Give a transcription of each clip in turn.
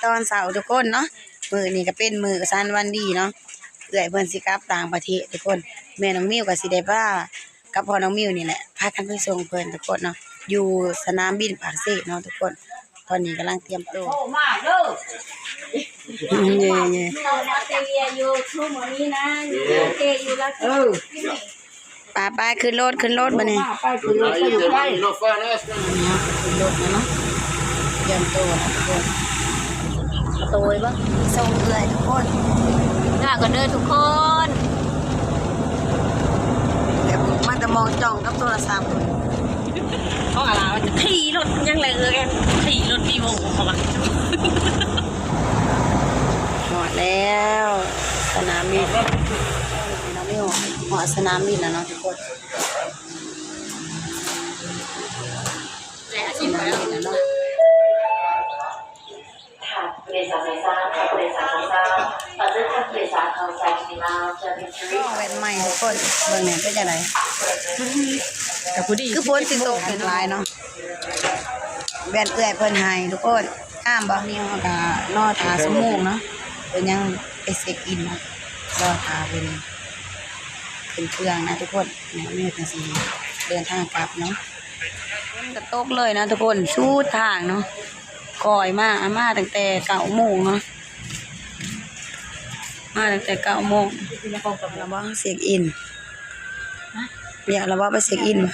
ຕອນເຊົ້າທຸກຄົນເນາະ. ມື້ນີ້ກໍເປັນມື້ສັນວັນດີເນາະ ເອື້ອຍເພິ່ນຊິກັບຕ່າງປະເທດທຸກຄົນ. ແມ່ນ້ອງມິວກໍຊິໄດ້ພາກັບພໍ່ນ້ອງມິວນີ້ແຫຼະ ພາກັນໄປສົ່ງເພິ່ນທຸກຄົນເນາະ ຢູ່ສະໜາມບິນປາກເຊເນາະທຸກຄົນ. ຕອນນີ້ກຳລັງຕຽມໂຕ. ເຢ້ໆ ໄປໆ ຂຶ້ນລົດ ຂຶ້ນລົດບາດນີ້. ໄປ ຂຶ້ນລົດ ຂຶ້ນລົດ ຂຶ້ນລົດແລ້ວເນາະ ຕຽມໂຕນະທຸກຄົນ. ໂຕຍບໍ່ ສົ່ງເອື້ອຍທຸກຄົນ. ລາກ່ອນເດີທຸກຄົນ. ແບບມາແຕ່ມອງຈ້ອງກັບໂທລະສັບ. ເຂົາກໍລາວ່າຈະຂີ່ລົດຫຍັງແຫຼະ ເອີ ແອນ ຂີ່ລົດວີໂວເຂົາວ່າ. ຮອດແລ້ວສະໜາມບິນ ເນາະ ຮອດສະໜາມບິນແລ້ວເນາະທຸກຄົນ. ສະໜາມບິນແລ້ວເນາະ. ແວ່ນໃໝ່ທຸກຄົນ ເບິ່ງແດ່ເປັນຈັ່ງໃດ ກໍພໍດີ ຄືຝົນຊິຕົກຫຼາຍເນາະ. ແວ່ນເອື້ອຍເພິ່ນໃຫ້ທຸກຄົນ ງາມບໍ່? ນີ້ເຮົາກໍລໍຖ້າຊົ່ວໂມງເນາະ ເພິ່ນຍັງໄປເຊັກອິນເນາະ ລໍຖ້າເພິ່ນຂຶ້ນເຄື່ອງນະທຸກຄົນ. ແລ້ວມື້ຈັ່ງຊິເດີນທາງກັບເນາະ. ຝົນກໍຕົກເລີຍນະທຸກຄົນ ສຸດທາງເນາະ. ຄ່ອຍມາ ມາຕັ້ງແຕ່ເກົ້າໂມງເນາະ ມາຕັ້ງແຕ່ເກົ້າໂມງ. ລະບໍ່ ເຊັກອິນ ຮະ? ວຽກລະບໍ່ ໄປເຊັກອິນບໍ່?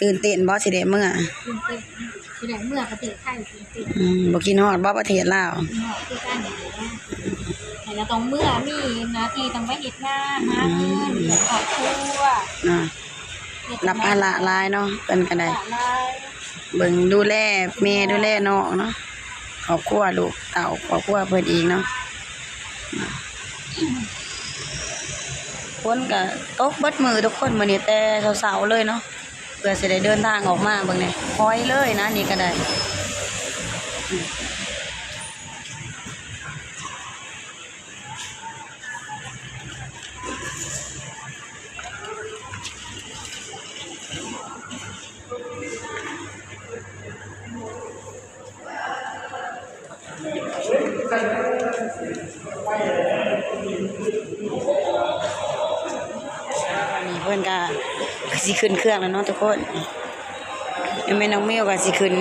ຕື່ນເຕັ້ນບໍ່ ຊິໄດ້ເມືອ? ຕື່ນເຕັ້ນ ຊິໄດ້ເມືອປະເທດໄທ ຕື່ນເຕັ້ນ. ອືມ ບໍ່ຄິດຮອດບໍ່ປະເທດລາວ? ຄິດຮອດຄືກັນ ແຕ່ລະຕ້ອງເມືອ ມີໜ້າທີ່ຕ້ອງໄປເຮັດງານ ຫາເງິນ ອືມ ລ້ຽງຄອບຄົວ ອາ ຮັບພາລະຫຼາຍເນາະ ເພິ່ນກໍໄດ້ ເບິ່ງດູແລແມ່ດູແລນ້ອງເນາະ ຄອບຄົວລູກເຕົ້າ ຄອບຄົວເພິ່ນອີກເນາະ. ຝົນກະຕົກເບິດມື້ທຸກຄົນ ມື້ນີ້ແຕ່ເຊົ້າໆເລີຍເນາະ ເພື່ອຊິໄດ້ເດີນທາງອອກມາ. ເບິ່ງແດ່ ຄ່ອຍເລີຍນະ ນີ້ກໍໄດ້. ນີ້ເພິ່ນກະຊິຂຶ້ນເຄື່ອງແລ້ວເນາະທຸກຄົນ. ແມ່ນ້ອງມິວກໍຊິຂຶ້ນ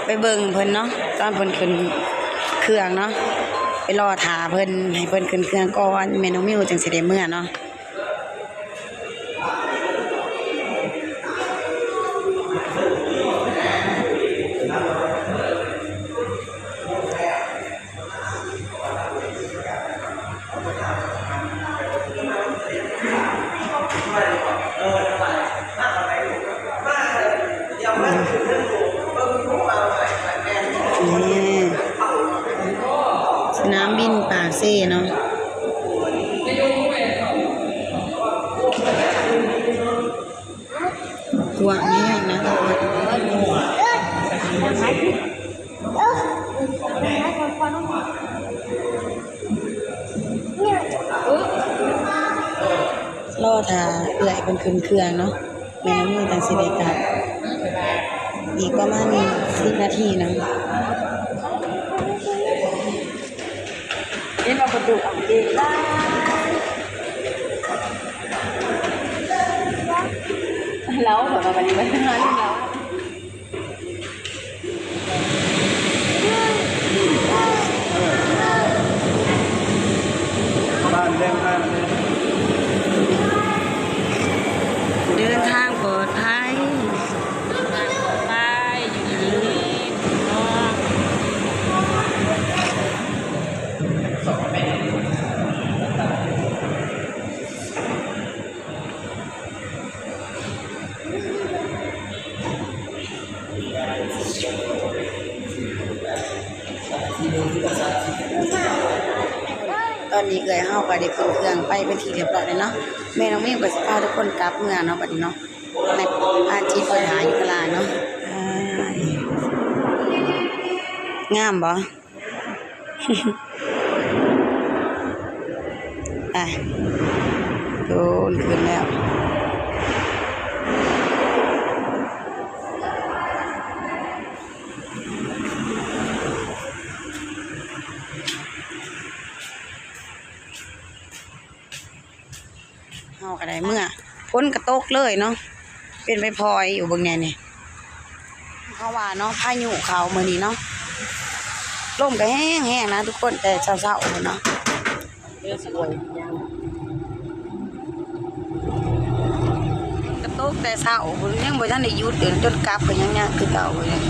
ໄປເບິ່ງເພິ່ນເນາະ ຕອນເພິ່ນຂຶ້ນເຄື່ອງເນາະ ໄປລໍຖ້າເພິ່ນ ໃຫ້ເພິ່ນຂຶ້ນເຄື່ອງກ່ອນ ແມ່ນ້ອງມິວຈຶ່ງຊິໄດ້ເມືອເນາະ. ນີ້ ສະໜາມບິນປາກເຊເນາະ ກວ້າງແຮງນະ. ລໍຖ້າເອື້ອຍເພິ່ນຂຶ້ນເຄື່ອງເນາະ ແມ່ນ້ອງມິວຈັ່ງຊິໄດ້ກັບ ອີກປະມານສິບນາທີໜຶ່ງ. ເຫັນວ່າປະຕູອັບເດດຫຼາຍ ລາວເຂົາວ່າບັດນີ້ມັນຫາເລື່ອງລາວ ເດີນທາງປອດໄພ. ຕອນນີ້ເອື້ອຍເຮົາກໍໄດ້ຂຶ້ນເຄື່ອງໄປເປັນທີ່ຮຽບຮ້ອຍແລ້ວເນາະ ແມ່ນ້ອງມິວກໍຊິພາທຸກຄົນກັບເມືອເນາະ ບັດນີ້ເນາະ. ແມັກພາຈິດເພິ່ນຫາຢູ່ຕະຫຼາດເນາະ. ງາມບໍ່? ໄປ ໂດນຂຶ້ນແລ້ວ. ເຮົາກໍໄດ້ເມືອ ຝົນກໍຕົກເລີຍເນາະ ເປັນໄປພອຍຢູ່ ເບິ່ງແດ່ນີ້ ເຂົາວ່າເນາະ ພາຍຸເຂົ້າມື້ນີ້ເນາະ ລົມກໍແຮງໆນະທຸກຄົນ ແຕ່ເຊົ້າໆພຸ້ນເນາະ. ກະຕົກແຕ່ເຊົ້າພຸ້ນ ຍັງບໍ່ທັນໄດ້ຢຸດຢູ່ ຈົນກັບກໍຍັງ ຍັງຄືເກົ່າຢູ່ເດ.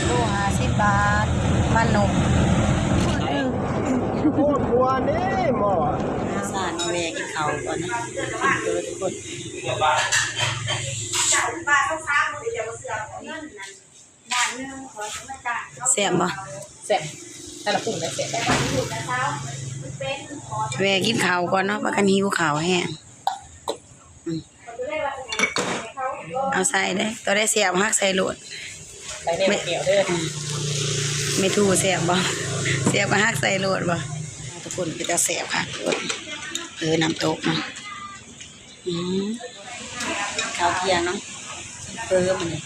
ໂລຫ້າສິບບາດ ມັນນົກ ໂຄດຄົວນີ້ໝໍ້ ສານ ມາແວ່ກິນເຂົ້າກ່ອນນະ ທຸກຄົນ. ແຊບບໍ່? ແຊບ ແຕ່ລະປຸງໄດ້ແຊບ. ແວ່ກິນເຂົ້າກ່ອນເນາະ ພາກັນຫິວເຂົ້າແຮງ. ອືມ ເອົາໃສ່ເດີ້ ຕົວໃດແຊບຫັກໃສ່ໂລດ. ໃສ່ແດ່ແກ້ວເດີ້. ອືມ ແມ່ຕູ້ແຊບບໍ່? ແຊບກໍຫັກໃສ່ໂລດບໍ່? ທຸກຄົນ ເປັນຕາແຊບຄັກ ເອີ ນ້ຳຕົກເນາະ. ອືມ ເຂົ້າທ່ຽງເນາະ ເອີ ມື້ນີ້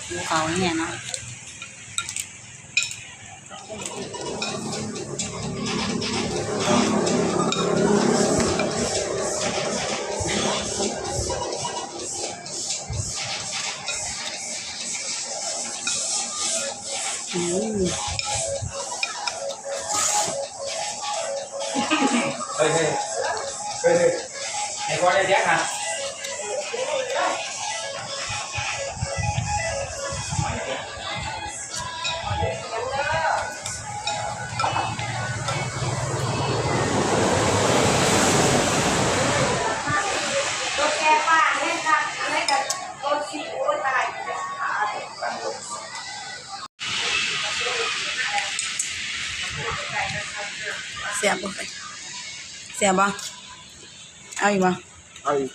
ຫິວເຂົ້າແຮງເນາະ. ອືມ ເຮີ້ຍ ເຮີ້ຍ ເຮີ້ຍ ໃຫ້ພໍ່ໄດ້ສຽງຫະ. ແຊບບໍ່? ແຊບບໍ່? ເອົາອີກບໍ່? ເອົາອີກ.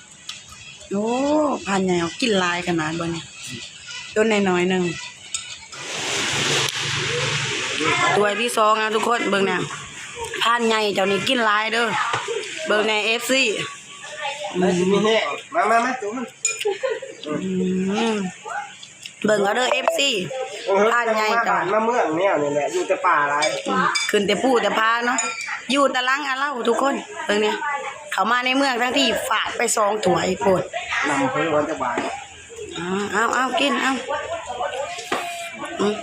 ໂອ້ ພານໃຫຍ່ເອົາກິນຫຼາຍຂະໜາດບໍ່ນີ້ ຕົ້ນນ້ອຍໆໜຶ່ງ. ຖ້ວຍທີສອງນະທຸກຄົນ ເບິ່ງແນ່ ພານໃຫຍ່ເຈົ້ານີ້ກິນຫຼາຍເດີ້ ເບິ່ງແນ່ ເອັຟຊີ. ອືມ ມາ ມາ ມາ ໂຕມັນ. ອືມ ເບິ່ງເອົາເດີ້ ເອັຟຊີ ເອີ ພານໃຫຍ່ ມາບ້ານມາເມືອງແນວນີ້ແຫຼະ ຢູ່ແຕ່ປ່າຫຼາຍ. ອືມ ຂຶ້ນແຕ່ພູແຕ່ຜາເນາະ ຢູ່ຕາຫຼັງອາເລົາທຸກຄົນ. ເບິ່ງນີ້ ເຂົ້າມາໃນເມືອງທັງທີ ຟາດໄປສອງຖ້ວຍໂພດ ນຳເພິ່ນວັນຈະບາຍ. ເອົາ ເອົາ ເອົາ ກິນ ເອົາ. ອືມ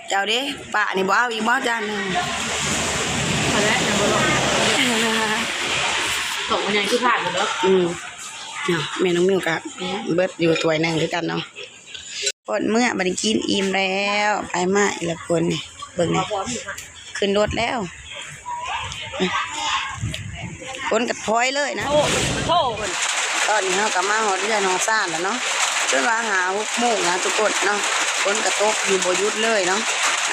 ເຈົ້າເດ້ ປ້ານີ້ບໍ່ເອົາອີກບໍ່ ຈານໜຶ່ງ? ພໍແລ້ວ ຍັງບໍ່ຫຼອກ ຫຼອກມັນຍັງຄືຜ່ານຢູ່ເນາະ. ອືມ ເນາະ ແມ່ນ້ອງມິວກໍເບິດຢູ່ຖ້ວຍໜຶ່ງຄືກັນເນາະ. ຄົນເມືອ ບັດນີ້ກິນອີ່ມແລ້ວ ໄປມາອີກແລ້ວຄົນນີ້ ເບິ່ງນີ້ ຂຶ້ນລົດແລ້ວ ຝົນກໍພອຍເລີຍນະ. ໂອ້ ໂທ້ ຕອນນີ້ເຮົາກໍມາຮອດເຮືອນຮອດຊານແລ້ວເນາະ ຈົນວ່າຫ້າຫົກໂມງນະທຸກຄົນເນາະ ຝົນກໍຕົກຢູ່ບໍ່ຢຸດເລີຍເນາະ.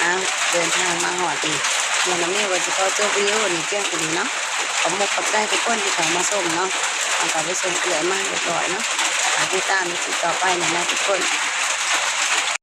ອ່າ ເດີນທາງມາຮອດນີ້ ແມ່ນ້ອງມິວກໍຊິຂໍຈົບວິດີໂອນີ້ພຽງເທົ່ານີ້ເນາະ. ຂອບມຸກຂອບໃຈທຸກຄົນທີ່ເຂົ້າມາຊົມເນາະ ເຮົາກໍໄປສົ່ງເອື້ອຍມາຮຽບຮ້ອຍເນາະ. ຝາກຕິດຕາມໃນຄລິບຕໍ່ໄປນີ້ນະທຸກຄົນ.